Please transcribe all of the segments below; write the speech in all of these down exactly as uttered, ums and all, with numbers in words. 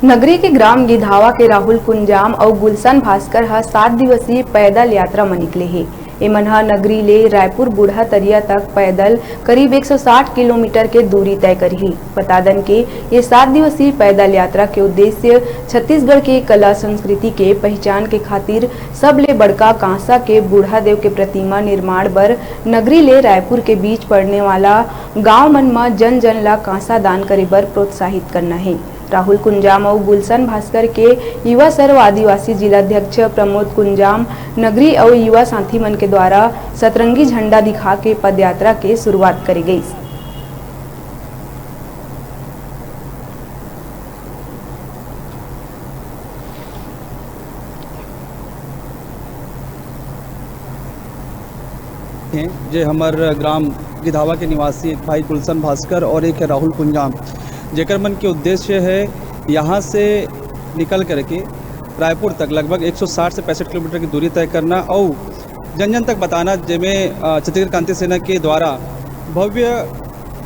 नगरी के ग्राम गिधावा के राहुल कुंजाम अउ गुलशन भास्कर ह सात दिवसीय पैदल यात्रा म निकले हे। एमन ह नगरी ले रायपुर बूढ़ा तरिया तक पैदल करीब एक सौ साठ किलोमीटर के दूरी तय करही। बता दन के ये सात दिवसीय पैदल यात्रा के उद्देश्य छत्तीसगढ़ के कला संस्कृति के पहचान के खातिर सबले बड़का कांसा के बूढ़ा देव के प्रतिमा निर्माण बर नगरी ले रायपुर के बीच पड़ने वाला गांव मन म जन जन ला कांसा दान करे बर प्रोत्साहित करना हे। राहुल कुंजाम अउ गुलशन भास्कर के युवा सर्व आदिवासी जिलाध्यक्ष प्रमोद कुंजाम नगरी अउ युवा साथी मन के द्वारा सतरंगी झंडा दिखा के पदयात्रा के शुरुआत करे गईस। हैं, जे हमर ग्राम गिधावा के निवासी एक भाई गुलशन भास्कर और एक है राहुल कुंजाम, जेकर मन के उद्देश्य है यहाँ से निकल करके रायपुर तक लगभग एक सौ साठ से पैंसठ किलोमीटर की दूरी तय करना और जन जन तक बताना, जेमे, अ, छत्तीसगढ़ क्रांति सेना के द्वारा भव्य,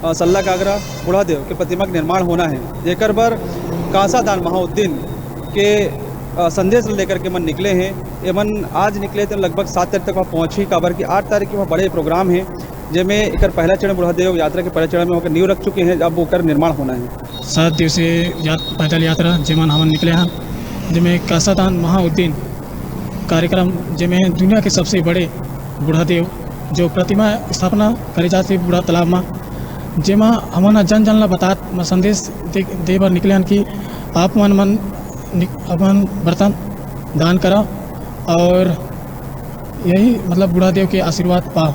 अ, सल्ला गागरा बूढ़ा देव के प्रतिमा के निर्माण होना है, जेकर बर कांसा दान महाउद्दीन के, अ, संदेश लेकर के मन निकले हैं। एमन आज निकले तो लगभग सात तारीख तक वहाँ पहुँची, काबर कि आठ तारीख के वहाँ बड़े प्रोग्राम है, जेमे एकर पहला चरण बूढ़ा देव यात्रा के पहला चरण में ओकर नींव रख चुके हैं, अब ओकर निर्माण होना है। सात दिवसीय यात-, पैदल यात्रा जेमन हमन निकले हन, जेमे कांसा दान महाउद्दीन कार्यक्रम, जेमे दुनिया के सबसे बड़े बूढ़ा देव जो प्रतिमा स्थापना करे जाथे बूढ़ा तालाब म, जेमा हमन ह जन जन ला बतात म संदेश दे, दे बर निकले हन कि आप मन, मन नि-, अपन बर्तन दान करा और यही मतलब बूढ़ा देव के आशीर्वाद पा।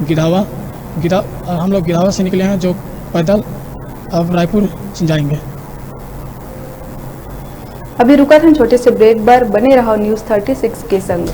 गिधावा, गिधा, हम लोग गिधावा से निकले हैं जो पैदल अब रायपुर जाएंगे। अभी रुकत हन छोटे से ब्रेक बर, बने रहो न्यूज़ थर्टी सिक्स के संग।